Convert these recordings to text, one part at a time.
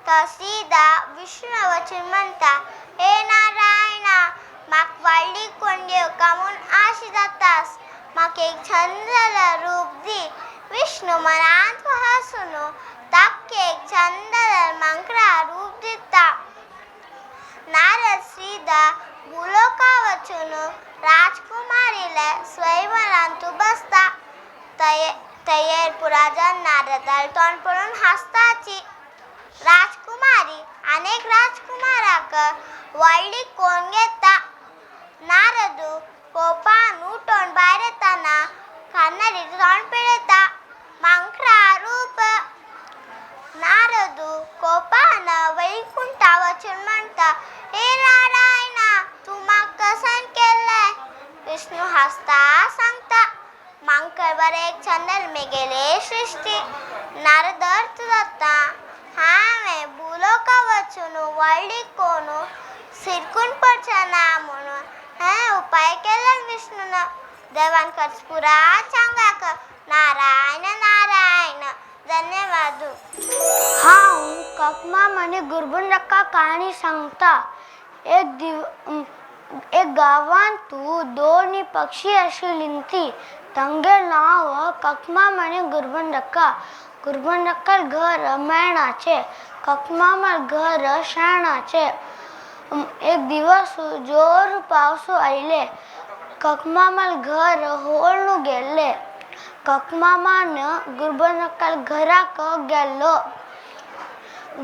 तो सीधा विष्णू वचून म्हणटा, हे नारायणा, म्हाका व्हडली कोण घेवका म्हूण आश जातास, म्हाका एक छंद रूप दी. विष्णू मनांत हासून ताका एक छंद मांकडा रूप दिता. नारद सीधा भूलोका वचून राजकुमारीले स्वयंवरांतु बसता. तयेर पुराजन नारदाल तोंड पळोवन हासताची. राजकुमारी अनेक राजकुमाराक व्हडली कोण घेता. नारदू कोपान उठोन भायर येताना कान्नारी तोंड पळयता, मांकडा रूप. नारदू कोपान वैकुंठा वचून म्हणटा, हे नारायणा, तूं म्हाका कसन केल्लें? विष्णू हासता सांगता, मांकड बरें एक चंदन मेगेले सृश्टी. नारद अर्थ जाता, हांवें भुलोका वचून व्हडली कोण सिरकून पडचें ना म्हणून हें उपाय केले विष्णून. देवान खर्च पुरा चांगाक. नारायण नारायण. धन्यवाद. हांव ककमाम आनी गुरबुंडक्का काणी सांगता. एक दिव एक गांवांतू दोन पक्षी आशिल्लीं ती तांगे नांव ककमाम आनी गुरबुंडक्का. गुरबुंडक्का घर मेणाचें, ककमामार घर शेणाचें. एक दिवस जोर पावस आयले, ककमामार घर होळून गेल्ले. ककमामान गुरबुंडक्का घराक गेल्लो.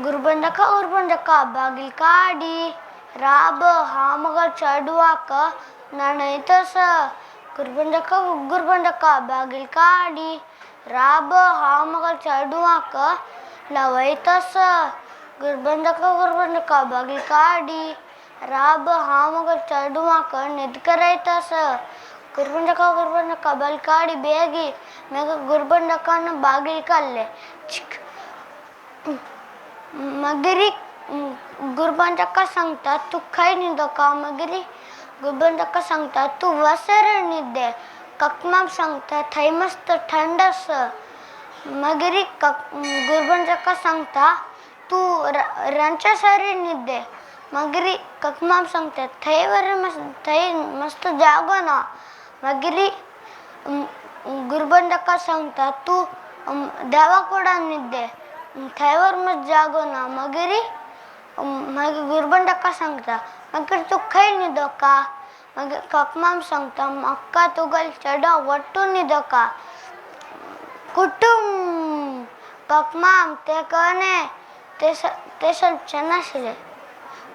गुरबंडका गुरबंडका बागील काडी राब हांव चेडवाक न्हाणयतस. गुरबंडका गुरबंडका बागील काडी राब हांव म्हाका चेडवाक न्हवयतस. गुरबंडका गुरबंडका बागील काडी राब हांव म्हाका चेडवाक न्हीद करयतस. गुरबंडका गुरबंडका बागील काडी बेगी मागीर गुरबंडकान बागील काडले. मागीर गुरबंडका सांगता, तूं खंय न्हिदोका? मागीर गुरबंडका सांगता, तूं वसर न्हिदे. ककमाम सांगता, थंय मस्त थंड आसा. मागीर गुरबंडका सांगता, तूं रांदच्या सरी न्हिदे. मागीर ककमाम सांगता, थंय बरें मस्त, थंय मस्त जागो ना. मागीर गुरबंडका सांगता, तूं देवा कुडान न्हिदे, थंय वर मस्त जागो ना. मागीर मागीर गुरबंडका सांगता, मागीर तूं खंय न्हिदोका? मागीर ककमाम सांगता, म्हाका तुगेले चेडो वट्टू न्हिदोका. कुटुंब ककमाम ते कने ते सलचें नाशिल्लें.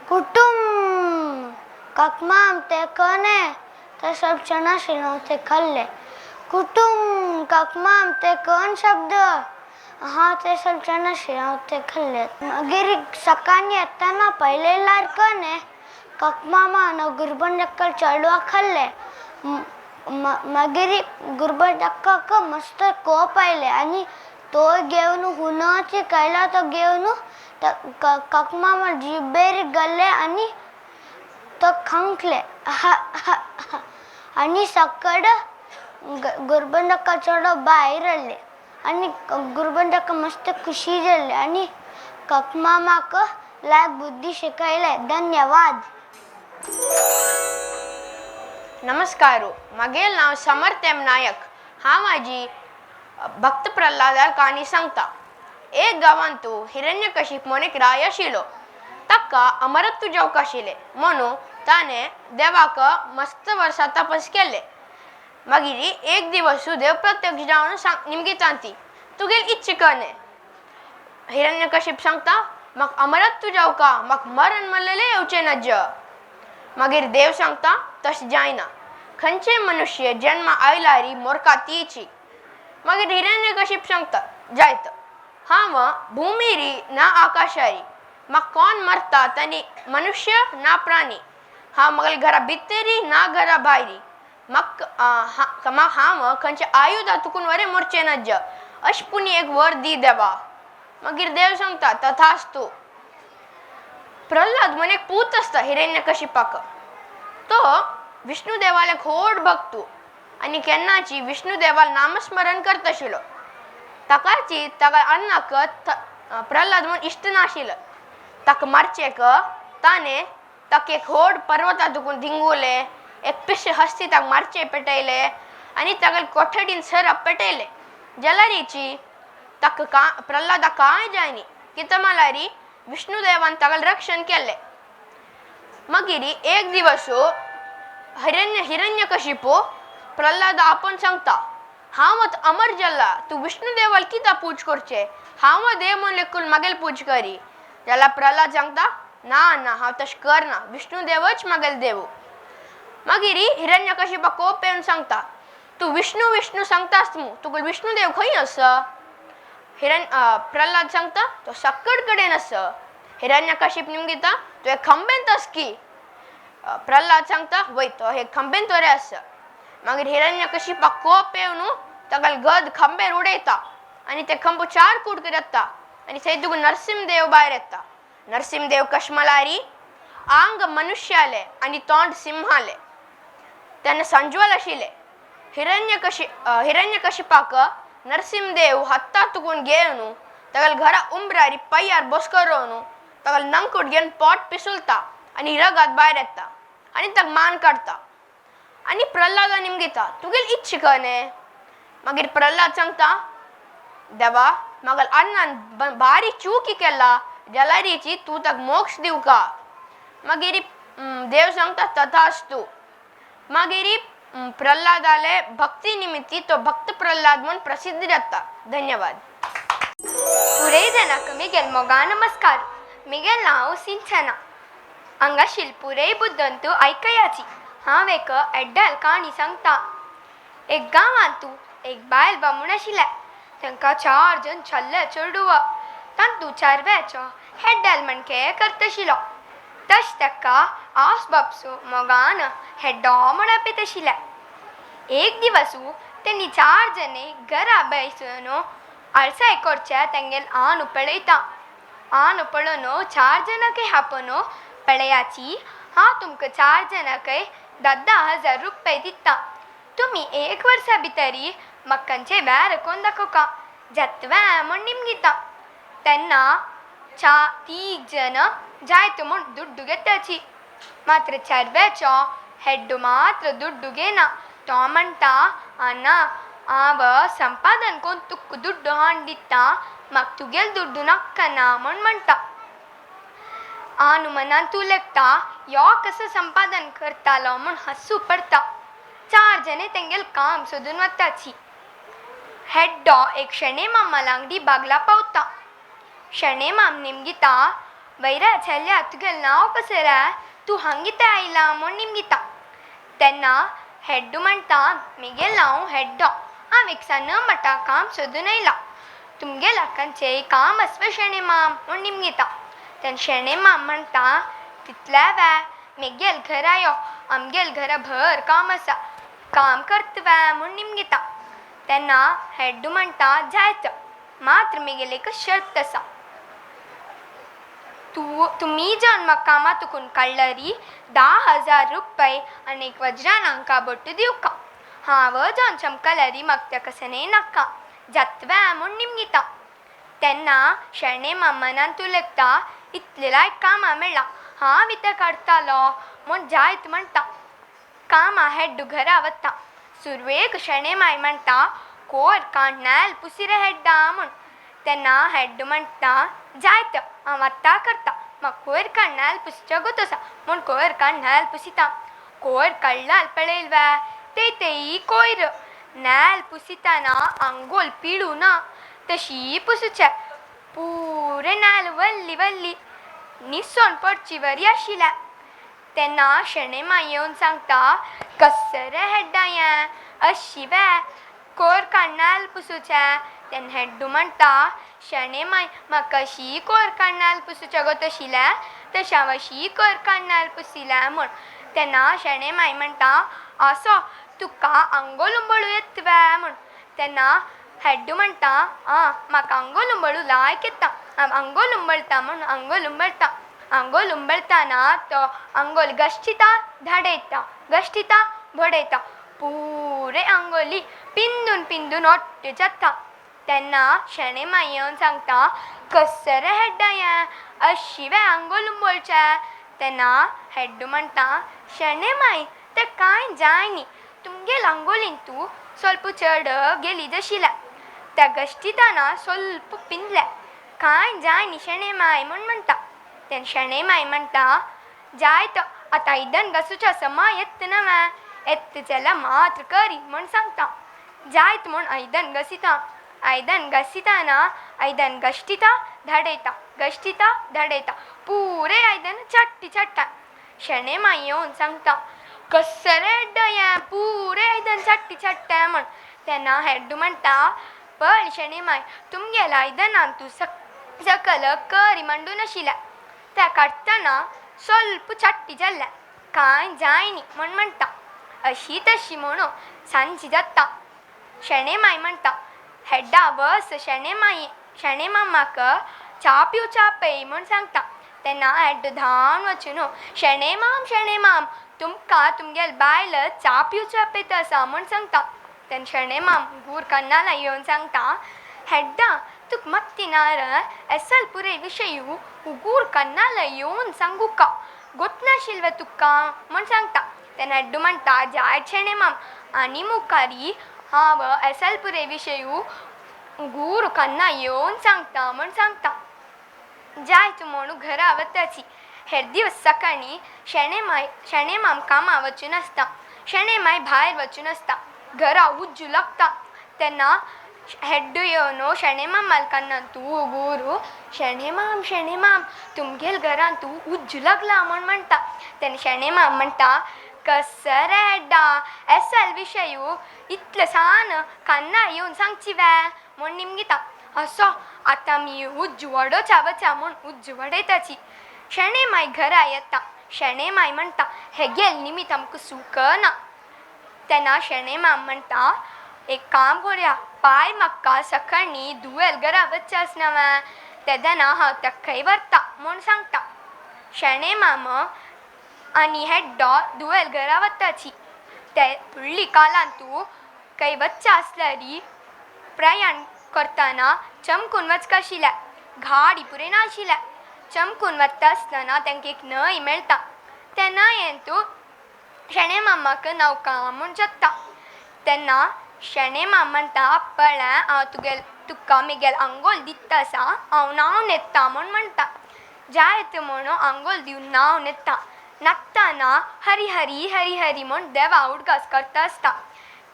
कुटुंब ककमाम ते कने ते सलचें नाशिल्लें, ते खाल्लें. कुटुंब ककमाम ते कोण शब्द हांव ते सलचें नाशिल्लें, हांव ते खाल्लें. मागीर सकाळीं येतना पयले लार कने ककमामान गुरबंडक्का चेडवा खाल्लें. मागीर गुरबंडक्काक मस्त कोप आयलें आनी तो घेवन हुनाची कायला तो घेवन ककमामा जिबेर गेले आनी तो खांकले आनी सकड गुरबंडक्का चेडो भायर आयले आनी गुरबंडक्का मस्त खुशी जाले आनी ककमामाक लायक बुद्धी शिकयले. धन्यवाद. नमस्कार, म्हगेलें नांव समर्थ एम नायक. हांव म्हाजी भक्त प्रल्हादार काणी सांगता. एक गांवांतू हिरण्यकशिप म्हूण एक राय आशिल्लो. ताका अमरत्व जावंक आशिल्लें म्हणून ताणें देवाक मस्त वर्सां तपस केल्लें. मागीर एक दिवस देव प्रत्यक्ष जावन सांग निमगिता ती तुगेली इच्छा कने. हिरण्यकशिप सांगता, म्हाका अमरत्व जावका, म्हाका मरण म्हणलेलें येवचें नज. मागीर देव सांगता, तशें जायना, खंयचे मनुष्य जन्मा आयलारी मोरका तीची. मागीर हिरण्यकशिप सांगता, जायत हांव भुमीरी ना आकाशारी, म्हाका कोण मरता तांणी मनुष्य ना प्राणी, हांव म्हगेल्या घरा भितरी ना घरा भायरी, म्हाका हांव खंयच्या आयुधा तुकून वरे मोरचें नज, अशें पुणी एक वर दी देवा. मागीर देव सांगता, तथास्तु. प्रल्हाद म्हूण एक पूत आसता हिरण्यकशिपाक. तो विष्णू देवाले व्हड भक्तू आनी केन्नाची विष्णू देवाल नामस्मरण करता आशिल्लो. ताकाची ताका अन्नाक प्रल्हाद म्हूण इश्ट नाशिल्लो. ताका मारचेक ताणें ताका एक व्हड पर्वता दुखून धिंगुले एक पिशे हस्ती ताका मारचे पेटयले आनी तागेले कोठडीन सरप पेटयले जाल्यारीची ताका का प्रल्हादा कांय जायनी कितें म्हळ्यार विष्णुदेवान तागेलें रक्षण केलें. मागीर एक दिवस हिरण्यकशिपू प्रल्हादा आपोवन सांगता, हांव आतां अमर जाला, तूं विष्णुदेवाल कित्याक पूज करचें, हांव देव म्हूण लेखून म्हागेली पूज करी. जाल्यार प्रल्हाद सांगता, ना ना हांव तशें करना, विष्णुदेवच म्हागेलो देव. मागीर हिरण्यकशिपाक कोप येवन सांगता, तूं विष्णु विष्णु सांगतास मू, तुगेलो विष्णुदेव खंय आसा? प्रल्हाद सांगता, तो सकड कडेन आसा. हिरण्यकशिप निमगिता, तूं एक खंबेंत आस की? प्रल्हाद सांगता, वय तो हे खंबेंत बरें आसा. मागीर हिरण्यकशिपाक कोप येवन ताका गद खंबेर उडयता आनी ते खंबो चार कुडके जाता आनी थंय तुका नरसिंहदेव भायर येता. नरसिंहदेव कशें म्हळ्यार आंग मनुष्याले आनी तोंड सिंहाले. तेन्ना संज्वल आशिल्ले. हिरण्यकशिपाक नरसिंहदेव हत्ता तुकून घेवन तागेल्या घरा उंबरारी पांयार बसकरोवन तागेलो नंकूट घेवन पोट पिसुलता आनी रगत भायर येता आनी ताका मान काडटा. आनी प्रल्हादा निमगिता, तुगेली इच्छा कने? मागीर प्रल्हाद सांगता, देवा म्हागेल्या अण्णान भारी चुकी केला, जाल्यारीची तूं ताका मोक्ष दिवका. मागीर देव सांगता, तथास्तु. मागीर प्रल्हादाले भक्ती निमित्ती तो भक्त प्रल्हाद म्हूण प्रसिद्ध जाता. धन्यवाद. पुरे जनाक मिगेल मोगा नमस्कार. मिगेल नांव सिंचना. हांगा शिलपुरे बुद्दंतू आयकयाची. हांव एक एड्डल काणी सांगता. एक गांवांतू एक बायल बामूण आशिल्लें. तांकां चार जण चल्ले चेडुवा. तांतू चारव्याचो हेड्डल म्हणके करताशिल्लो. तश ताका आवस बापसू मोगान हेड्डो म्हूण आपयताशिल्ले. एक दिवसू तेणी चार जणे घरा बैसून आळसाय करचे तेंगेल आन पळयता. आन पळोवन चार जाणांकय आपोवन पळयाची, हांव तुमकां चार जाणांकय 10,000 रुपया दिता. तुमी एक वर्सा भितरी म्हाकांचे वेर कोन्न दाखोवका जातवे म्हूण निमगिता. तेन्ना तीग जण जायत म्हूण दुड्डू घेताची. मात्र चारव्याचो हेड्डो मात्र दुड्डू घेना. तो म्हणटा, आना हांव संपादन कोन्न तुका दुड्डू हाडून दिता, म्हाका तुगेलो दुड्डू नाका ना म्हूण म्हणटा. आनु मनान तूं लेखता, यो कसो संपादन करतालो म्हूण हांसू पडटा. चार जणे तेंगेल काम सोदून वताची. हेड्डो एक शेणे मामा लांगडी बागला पावता. शेणे माम निमगिता, वयरा चल्या तुगेलें नांव कसं रे, तूं हांगा आयला म्हूण निमगिता. तेन्ना हेड्डो म्हणटा, म्हगेलें नांव हेड्डो, हांव एक सान मठा काम सोदून आयला, तुमगे लोकांचें काम आसपा शेणे माम म्हूण निमगिता. तेन्ना शेणे माम म्हणटा, तितलें वे म्हगेल घरा यो, आमगेल घरा भर काम आसा, काम करता वे म्हूण निमगिता. तेन्ना हेड्डो म्हणटा, जायत, मात्र म्हगेली एक शर्त आसा. तुमी जावन म्हाका कामां तुकून काडल्यारी 10,000 रुपये आनी एक वज्रान हांकां बट्टू दिवका. हांव जावन चमकल्यारी म्हाका तें कसलें नाका, जातवे म्हूण निमगिता. तेन्ना शेणे मामानान तूं लेखता, इतलें लायक कामां मेळ्ळां, हांव इतें काडटालो म्हूण जायत म्हणटा. कामां हेड्डो घरा वता. सुरवेक शेणे माय म्हणटा, कोर काण्णाल पुसिरे हेड्डा म्हूण. तेन्ना हेड्डो म्हणटा, जायत हांव आत्तां करता, म्हाका कोयर काण्णाल पुसचो गोत आसा म्हूण कोयर काण्णाल पुसिता. कोयर काडलाल पळयल वे ते तेय कोयर नाल पुसितना आंगोल पिळू ना तशी पुसूचें. पुरे नाल वल्ली वल्ली निसोन पडची वरी आशिल्लें. तेन्ना शेणे माय येवन सांगता, कसं रे हेड्डा हें, अशी वे कोयर काण्णाल पुसूचें. तेन्ना हेड्डो म्हणटा, शेणे माय म्हाका अशी कोयर काण्णाल पुसूचें गो तशिलें, तशें हांव अशी कोयर काण्णाल पुसिलें म्हूण. तेन्ना शेणे माय म्हणटा, आसो तुका आंगोल उंबळू येता वे म्हूण. तेन्ना हेड्डो म्हणटा, आं म्हाका आंगोल उंबळू लायक येता, हांव आंगोल उंबळटा म्हूण आंगोल उंबळटा. आंगोल उंबळटाना तो आंगोल घश्टिता धाडयता, घश्टिता बडयता, पुरे आंगोली पिंदून पिंदून ओट्ट जाता. तेन्ना शेणे माई येवन सांगता कसरे हेड्डा हें अशी वे आंगोल उंबोळचें. तेन्ना हेड्डू म्हणटा शेणे माई तें कांय जाय न्ही, तुमगेल आंगोलीन तूं स्वल्प चड गेली आशिल्लें, त्या गश्टिताना स्वल्प पिंदलें, कांय जाय न्ही शेणे माई म्हूण म्हणटा. तेन्ना शेणे माई म्हणटा जाय तो आतां आयदन घासूच्या समा येत नवें येत जाल्यार मात्र करी म्हूण सांगता. जायत म्हूण आयदन घासिता, आयदन घासिताना आयदन घश्टिता धाडयता, घश्टिता धाडयता, पुरे आयदन चाट्टी चाट्टा. शेणे माई येवन सांगता कसरे हेड्डो हें पुरे आयदन चाट्टी चाट्टा म्हूण. तेन्ना हेड्डू म्हणटा पळय शेणे माई तुमगेल्या आयदनान तूं सकल करी मांडून आशिल्लें, त्या काडटना स्वल्प चाट्टी जाल्लें, कांय जाय न्ही म्हूण म्हणटा. अशी तशी म्हणून सांजी जाता. शेणे माई म्हणटा हेड्डा बस शेणे माई शेणे मामाक च्या पिवच्या पय म्हूण सांगता. तेन्ना हेड्डो धांवन वचून शेणे माम शेणे माम तुमकां तुमगेल बायल च्या पिवच्या पयता आसा म्हूण सांगता. तेन्ना शेणे माम गूर कन्नाला येवन सांगता हेड्डा तुका मत्तिनार एसल पुरे विशयू उगूर कन्नाला येवन सांगुका गोतनाशिल्लें तुका म्हूण सांगता. तेन्ना हेड्डू म्हणटा जायत शेणे माम आनी मुखारी हांव एसल पुरे विशयू गूर कन्ना येवन सांगता म्हूण सांगता. जायत म्हणून घरा वताची. हेर दिवस सकाळीं शेणे माय शेणे माम कामां वचून आसता, शेणे माय भायर वचून आसता, घरा उज्जू लागता. तेन्ना हेड्डू येवन शेणे माम मालकान्ना तूं गुरू शेणे माम शेणे माम तुमगेल घरान तूं उज्जू लागला म्हूण म्हणटा. तेन्ना शेणे माम म्हणटा कसरे हेड्डा एसल विशयू इतले सान कान्ना येवन सांगची वे म्हूण निमगिता. असो आतां आमी उज्जू वडोवच्या वचा म्हूण उज्जू वडयताची. शेणे माय घरा येता. शेणे माय म्हणटा हेगेल निमित आमकां सूख ना. तेन्ना शेणे माम म्हणटा एक काम करुया, पाय म्हाका सकाळीं दुवेल घरा वचचें आसना वे तेन्ना हांव ताकाय व्हरता म्हूण सांगता. शेणे माम आनी हेड्डो दुवेल घरा वताची. ते फुडली कालान तूं खंय वचचें आसल्यार प्रयाण करतना चमकून वचकाशिल्लें, गाडी पुरे नाशिल्लें. चमकून वता आसतना तांकां एक न्हंय मेळटा. त्या न्हंयेंतू शेणे मामाक न्हांवका म्हूण सोदता. तेन्ना शेणे माम म्हणटा पळय हांव तुगेल तुका म्हगेल आंगोल दिता आसा, हांव न्हांवन येता म्हूण म्हणटा. जायत म्हणून आंगोल दिवन न्हांवन येता. न्हातना हरी हरी हरी हरी म्हूण देवा उडगास करता आसता.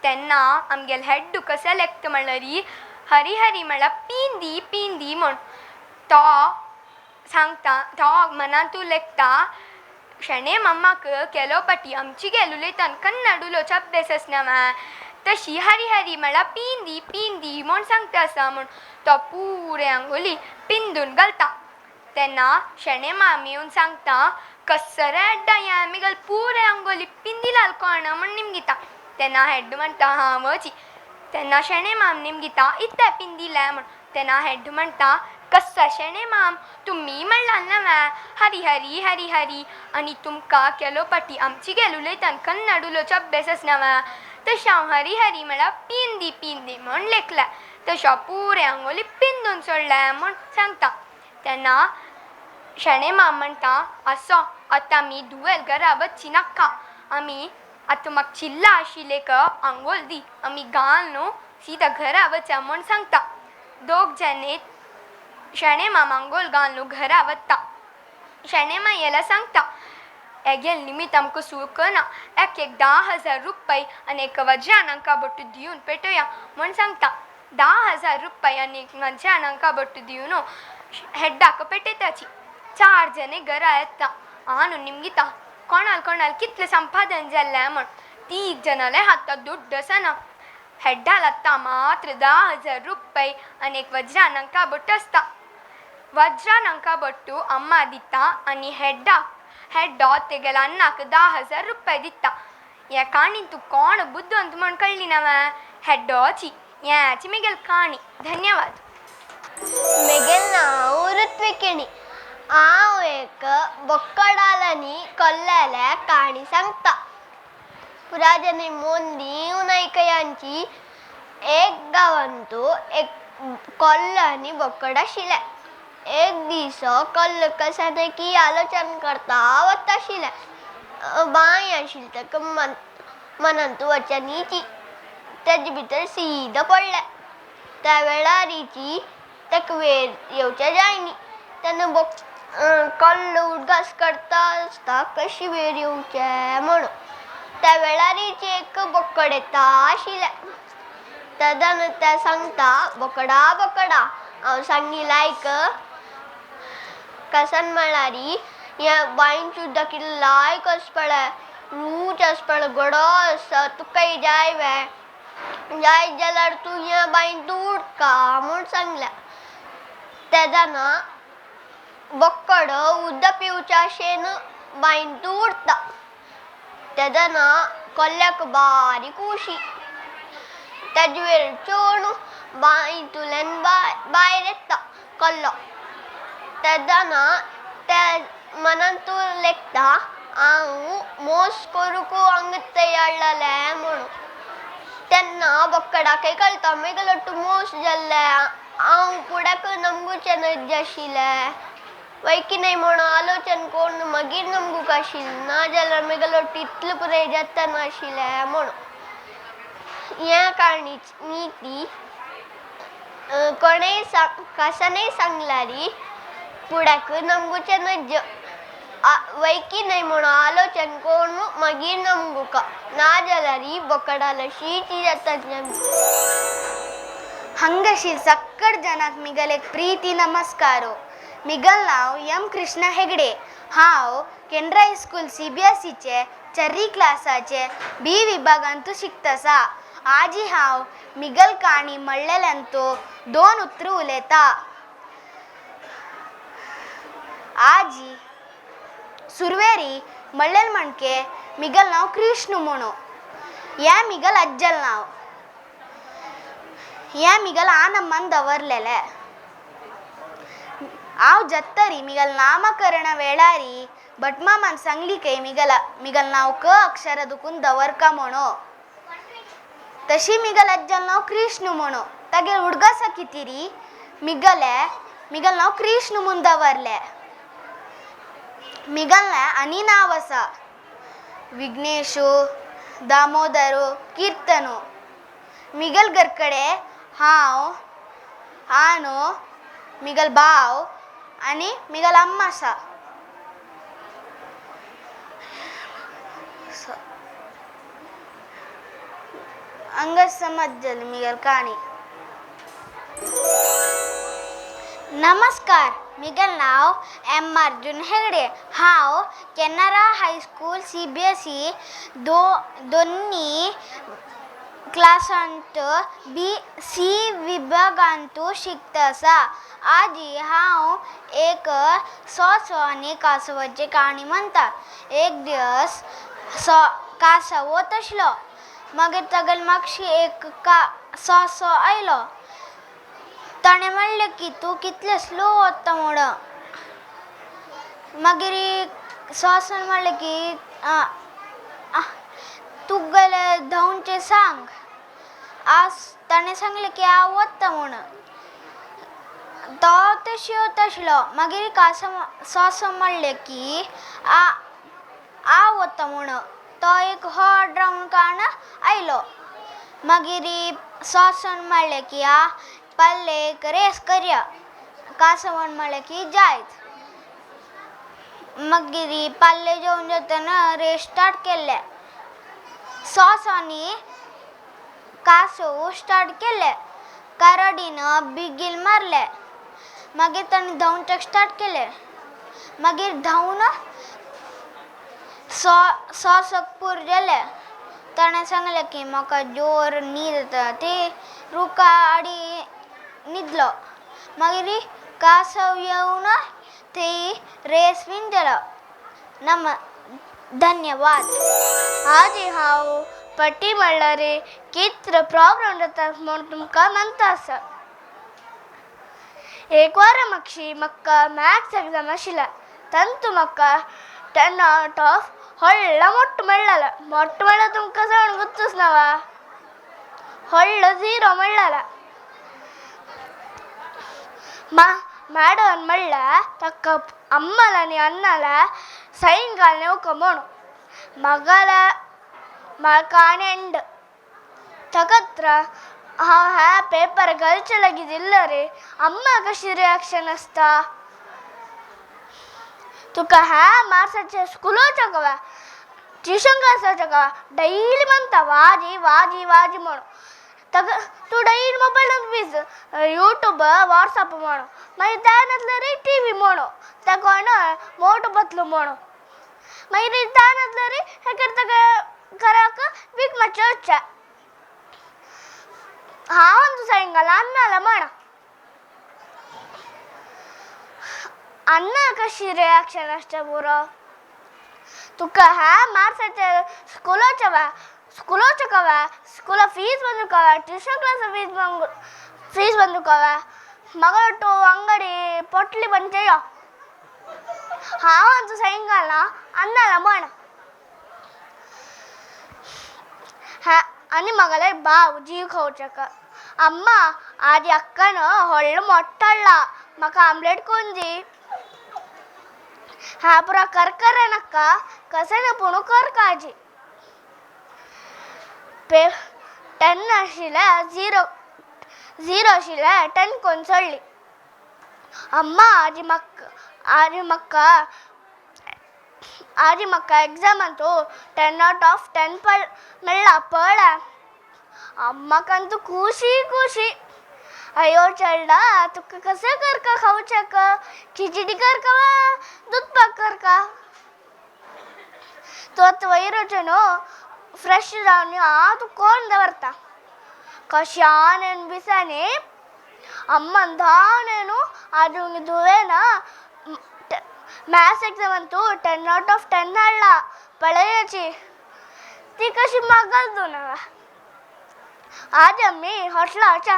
तेन्ना आमगेल हेड्डू कशें लेखता म्हणल्यार हरी हरी म्हळ्यार पिंदी पिंदी म्हूण तो सांगता, तो मनांतू लेखता शेणे मामाक केलो पाटी आमची गेल उलयतान कन्नड उलोवचो अभ्यास आसना मा तशी हरी हरी म्हळ्यार पिंदी पिंदी म्हूण सांगता आसा म्हूण तो पुरे आंगोली पिंदून घालता. तेन्ना शेणे मामी येवन सांगता कसरे हेड्डा हें मिगल पुरे आंगोली पिंदी लाल कोण म्हूण निमगिता. तेन्ना हेड्डू म्हणटा हांवची. तेन्ना शेणे माम निमगिता इतलें पिंदिलें म्हूण. तेन्ना हेड्डू म्हणटा कस्सा शेणे माम तुमी म्हणलां नवें हरी हरी हरी हरी आनी तुमकां केलो पाटी आमची गेल उलयतान कन्नड उलोवचो अभ्यास आसना वा तशें हांव हरी हरी म्हळ्यार पिंदी पिंदी म्हूण लेखलें तशें पुरे आंगोली पिंदून सोडलें म्हूण सांगता. तेन्ना शेणे माम म्हणटा आसो आतां आमी दुवेल घरा वचची नाका, आमी आतां म्हाका चिल्ला आशिल्लें एक आंगोल दी आमी घाल न्हू सीधा घरा वचा म्हूण सांगता. दोग जाण शेणे माम आंगोल घाल न्हू घरा वता. शेणे मायेला सांगता हेगेल निमित आमकां सूख ना, एक एक 10,000 रुपया आनी एक वज्रान बट्टू दिवन पेटोवया म्हूण सांगता. 10,000 रुपया आनी एक वज्रान बट्टू दिवन हेड्डाक पेटयताची. 4 जाण घरा येता आनून निमगिता कोणाल कोणाल कितलें संपादन जाल्लें म्हूण. 3 जाणांले हातांत दुड्ड आसना, हेड्डा लागता मात्र 10,000 रुपया आनी एक वज्रान बट्टू आसता. वज्रान बट्टू अम्मा दिता आनी हेड्डा हेड्डो तेगेल्या अन्नाक 10,000 रुपया दिता. हे काणी तूं कोण बुद्दंत म्हूण कळ्ळी ना वा हेड्डोची हेची म्हगेली काणी. धन्यवाद. म्हगेलें नांव ऋत्विकिणी. हांव एक बोक्कडालांनी कोल्लेल्या काणी सांगता. पुराजनी मोन दिवन आयकयांची. एक गांवांतू एक कोल्लो आनी बोकड आशिल्लें. एक दीस कोल्लो कसानकी आलोचन करता वता आशिल्लें. बांय आशिल्ली ताका मनांत वचनीची तेजे भितर सीद पडलें. त्या वेळारीची ताका वेर येवचें जाय न्ही. तेन्ना कोल्लो उडगास करता आसता कशी वेर येवचें म्हणून. त्या वेळारीची एक बोकड येता आशिल्लें. तेन्ना तें सांगता, बोकडा बोकडा हांव सांगी लायक कसन म्हळ्यारी ह्या बांयचें उदक कितलें लायक आसा पळय, रूच आसा पळय, गोडो आसा, तुकाय जाय वे, जाय जाल्यार तूं ह्या बांयंत उडका म्हूण सांगलें. तेन्ना बोकड उदक पिवच्या आशेन बांयंत उडटा. तेन्ना कोल्याक बारीक उशी तेजे वयर चोड बांयतल्यान भायर येता कोल्लो. तेन्ना ते मनांत लेखता हांव मोस करूंक हांगा तयार जालें म्हणून. तेन्ना बोकडाकय कळटा मागीर तूं मोस जाल्लें हांव फुड्याक नमगूचें न्हय आशिल्लें वय की न्हय म्हणून आलोचन करून मागीर नमगूक आशिल्लें, ना जाल्यार मागीर तितलें पुराय जाता नाशिल्लें म्हणून. ह्या कारणीची नीती कोणेय कशेनय सांगल्यारी फुड्याक नमगूचें न्हय वय की न्हय म्हणून आलोचन करून मागीर नमगुका, ना जाल्यार बोकडालशी ती जाता. हंगशील सक्कड जनाक मिगल एक प्रीती नमस्कारो. मिगल नांव यम कृष्ण हेगडे. हांव केनरा हायस्कूल CBSEचे चर्री क्लासाचे बी विभागांतू शिकतसा. आजी हांव मिगल काणी म्हणलेल्यांतू 2 उतरां उलयता. आजी सुरवेरी म्हणलेल म्हणके मिगल नांव कृष्ण म्हणू. ह्या मिगल अज्जल नांव. ह्या मिगल आनम्मान दवरलेलें. हांव जत्तरी मिगल नामकरण वेळारी भटमामान सांगली की मिगल नांव क अक्षर दुखून दवरका म्हणू. तशी मिगल अज्जल नांव कृष्ण म्हणू. तागेर उडगासा कितिरी मिगले मिगल नांव कृष्ण म्हूण दवरलें. मिगल आनी नांव आसा विघ्नेशू, दामोदरू, किर्तनू. मिगल घरकडे हांव, आनो, मिगल भाव आनी मिगल अम्मा आसा. हांगा समज जाली मिगल काणी. नमस्कार, मिगल नांव एम अर्जुन हेगडे. हांव केनरा हायस्कूल CBSE दोन्ही क्लासांत BC विभागांतू शिकता. आजी हांव एक सोंसो आनी कांसवाची काणी म्हणटा. एक दीस कांसव वत आशिल्लो. मागीर तागेले मागशी एक सोंसो आयलो. ताणें म्हणलें की तूं कितलें स्लो वता म्हणून. मागीर सोंसान म्हणलें की तुगेलें धांवचें सांग. आज ताणें सांगलें की हांव वता म्हणून. तो तशी वता आशिल्लो. मागीर सोंसो म्हणलें की हांव वता म्हणून. तो एक हॉट रावंड काडून आयलो. मागीर सोंसान म्हणलें की पल्ले एक रेस करया. कांसवान म्हणलें की जायत. मागीर पाल्ले जेवन जातना रेस स्टार्ट केलें. सोंसांनी कांसव स्टार्ट केलें. कारडीन बिगील मारलें. मागीर ताणें धांवपाक स्टार्ट केलें. मागीर धांवन सोंसक पूर जालें. ताणें सांगलें की म्हाका जोर न्हीद येता. ती रुखा आडी न्हिदलो. मागीर कांसव येवन थंय रेस विन जालो. धन्यवाद. आजी हांव पटी म्हणल्यार कितलो प्रॉब्लम जाता म्हूण तुमकां म्हणटा आसा. एक वार मातशी म्हाका मॅथ्स एग्जाम आशिल्ला. तातूंत म्हाका 10 out of व्हडलो मोठो मेळ्ळालो. मोठो म्हळ्यार तुमकां चड गुत्तूच ना वा, व्हडलो 0 मेळ्ळाला. मा मॅडम म्हणल्यार ताका अम्मल आनी अन्नाला सैन घालणे म्हूण मगला म्हाका आनी एंड तकत्र हांव ह्या पेपर घालचे लागीं दिल्लो रे अम्मा कशी रिएक्शन आसता. तुका ह्या मार्साचे स्कुलोच्या कवा ट्युशन क्लासाच्या कवा डैली म्हणता वाजी वाजी वाजी म्हणून तक तूं डैली मोबायलान बीज यूट्यूब वॉट्सअप म्हणून मागीर त्या नासल्यार री टी व्ही म्हणून त्या कोण मोटू पतलू म्हणून मागीर त्या नासल्यार री हें करता घराक वीक मातशें वचचें हांव अंतू सायंकाळ अन्नाला म्हणा अन्ना कशी रिएक्शन आसता पुरो. तुका ह्या मार्साचे स्कुलाच्या वा स्कुलाच्या कवा स्कुला फीज ಬಂದು ಕವ ಟ್ಯೂಷನ್ ಕ್ಲಾಸ್ ಫೀಸ್ ಬಂದು ಫೀಸ್ ಬಂದು ಕವ ಮಗಳೊಟ್ಟು ಅಂಗಡಿ ಪೊಟ್ಲಿ ಬಂಚೆಯೋ ಹಾಂ ಅಂತೂ ಸಾಯಂಕಾಲ ಅನ್ನಲ್ಲ म्हण ಹಾ आनी मगले भाव जीव खावचें अम्मा आदी अक्कान व्हडलो मोठो हाडला म्हाका आमलेट कोन्न दी. हा पुरा करकर नाका कसें ना पूण कर काळजी. पे 10 आशिल्लें 0 0 आशिल्लें 10 कोन्न सोडली. अम्मा आजी म्हाका आजी म्हाका आजी म्हाका एग्जामांतू 10 आउट ऑफ 10 पड मेळ्ळा पळय. अम्माक अंतू खुशी खुशी. अयो चेडा तुका कशें करका खावच्याक खिचडी करका वा दूदपाक करका. तूं आतां वयर वचून फ्रेश जावन यो आं तुका कोण दवरता. कश्यान येवन दिसांनी अम्मान धांवन येवन आजून धुवेन मॅथ्स एग्जामांतू 10 आउट ऑफ 10 हाडला पळयाची ती कशी मागल दोन. आज आमी हॉटेलाच्या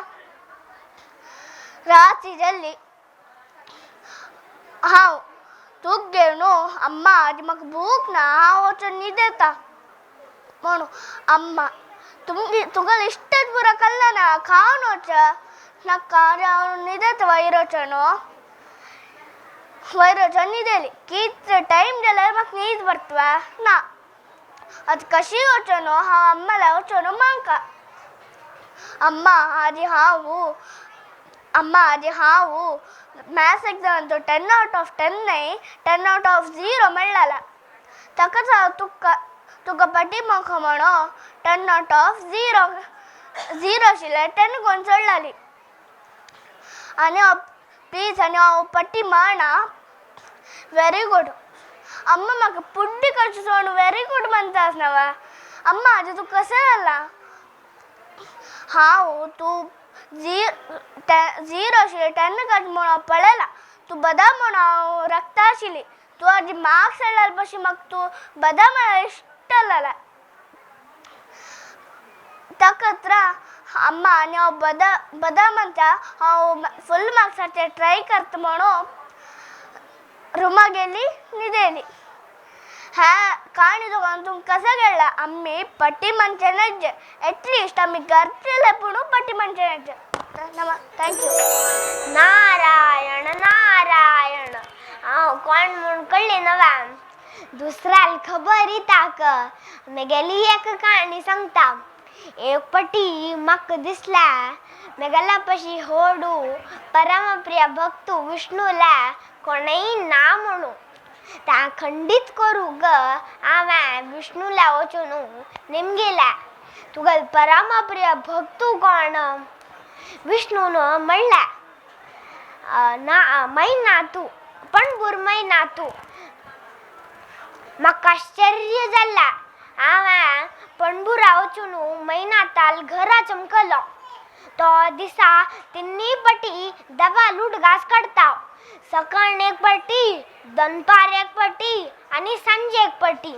राती जाल्ली हांव तूं घेवन अम्मा आज म्हाका भूक ना हांव वचून न्हिदेता म्हणून अम्मा तुमगे तुगेलें इश्टच पुरो कल्ला ना खावन वच नाका हांव न्हिदेता वयर वचून वयर वचून न्हिदेली कितलो टायम जाल्यार म्हाका न्हीद भरता ना. आतां कशी वचून हांव अम्माल्या वचून मागता अम्मा आजी हांव अम्मा आजी हांव मॅथ्स एग्जामांतू 10 आउट ऑफ 10 न्हय 10 आउट ऑफ 0 मेळ्ळा. ताकाच हांव तुका तुका पटी म्हाका म्हणून 10 आउट ऑफ 0 0 आशिल्लें 10 कोन्न सोडलाली आनी हांव प्लीज आनी हांव पट्टी मारना. व्हेरी गूड अम्मा म्हाका पुड्डी कशी सोडून व्हेरी गूड म्हणता आसना वा. अम्मा आजी तुका कशें जालां हांव तूं 0 आशिल्लें 10 काड म्हूण हांव पळयलां तूं बदाम म्हूण हांव रगता आशिल्ली तूं आजी मार्क्स हाडल्या पशी म्हाका तूं बदाम इश्ट जालें. ताका अम्मा आनी हांव बदाम म्हणटा हांव फूल मार्क्साचेर ट्राय करता म्हणून रुमा गेली न्हिदेली. ह्या काणी तुका तुमकां कशें कळ्ळें आमी पटी म्हणचें नाजे एटलिस्ट आमी घरचें पूण पटी म्हणचें नाजे. नम thank you. Narayan Narayan हांव कोण म्हूण कळ्ळी नव्या दुसऱ्याल खबर येताक मेगेली एक काणी सांगता. एक पटी म्हाका दिसल्या मेगेल्या पशी होडू परमप्रिय भक्तू विष्णूला कोणय ना म्हणू ता खंडीत करूंक हांवें विष्णूला वचून निमगिल्या तुगेलो परमप्रिय भक्तू कोण. विष्णून म्हणलें ना मै नातू पणबूर मै नातू. म्हाका आश्चर्य जालें. हांवें पणबुरा वचून मैनाताल घरा चमकलो. तो दिसा तिन्नी पटी दवा लुडघास काडता. सकाळ एक पटी, दनपार एक पटी आनी सांजे एक पटी.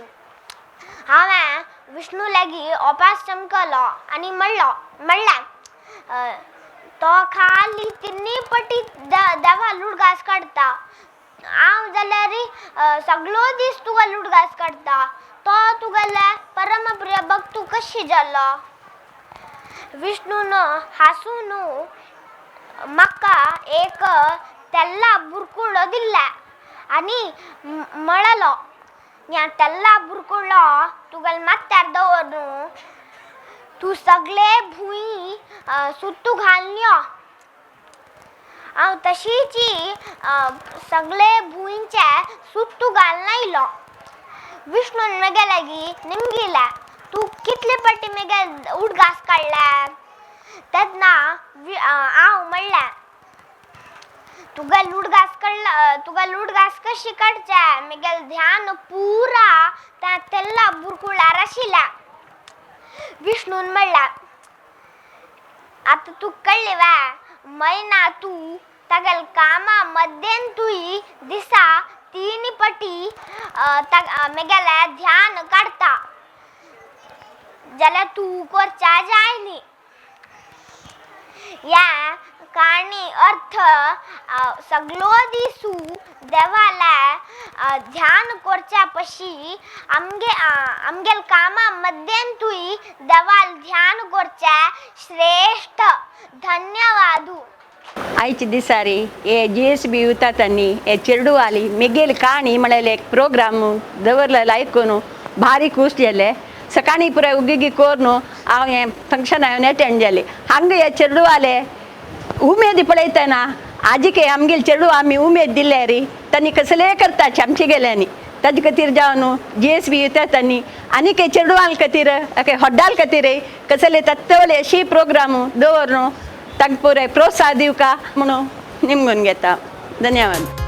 हांवें विष्णू लागीं ओपास चमकलो आनी म्हणलो म्हणलें तो खाली तिन्नी पटी देवा लुडघास काडता. हांव जाल्यार सगळो दीस तुका लुडघास काडटा. तो तुगेले परमप्रिय भक्तू कशी जालो. विष्णून हांसून म्हाका एक तेल्ला बुरकुळो दिल्ले आनी म्हळलो ह्या तेल्ला बुरकुळो तुगेले माथ्यार दवरून तूं सगळे भूंय सुत्तू घालून यो. हांव तशीची सगळे भुंयचे सुत्तू घालून आयलो. विष्णून म्हगे लागीं निमगिलें, तूं कितले पटी म्हगे उडगास काडले? तेन्ना हांव म्हणलें, तुगेलो उडगास काडला, तुगेलो उडगास कशी काडचे? म्हगेलें ध्यान पुरा त्या तेल्ला बुरकुळार आशिल्लें. विष्णून म्हणलें, आतां तुका कळ्ळें वे? मैना तूं तागेल्या कामा मद्देन तुय दिसा 3 पटी म्हगेलें ध्यान काडटा जाल्यार तूं करच्या जाय न्ही. ह्या काणी अर्थ सगळो दिसू देवाले ध्यान करच्या पशी आमगे आमगेल्या कामा मद्देन तुय देवाल ध्यान करचें श्रेश्ठ. धन्यवादू. आयचे दिसारी हे GSB युतातांनी हे चेरडुवाली मिगेल काणी म्हळ्यार एक प्रोग्राम दवरलेलो आयकून भारी खूश जाले. सकाळी पुराय उगीगी करून हांव हें फंक्शन हांवें अटेंड जालें. हांगा हे चेरडुवाले उमेद पळयतना आजिके आमगेले चेडू आमी उमेद दिल्या री तांणी कसलेय करता आमचे गेल्यांनी. ताजे खातीर जावन GSB युतातांनी आनीक हे चेडवां खातीर हॉड्डाल खातीर कसले तत्वले अशी प्रोग्राम दवरून तांकां पुराय प्रोत्साह दिवका म्हणून निमगून घेता. धन्यवाद.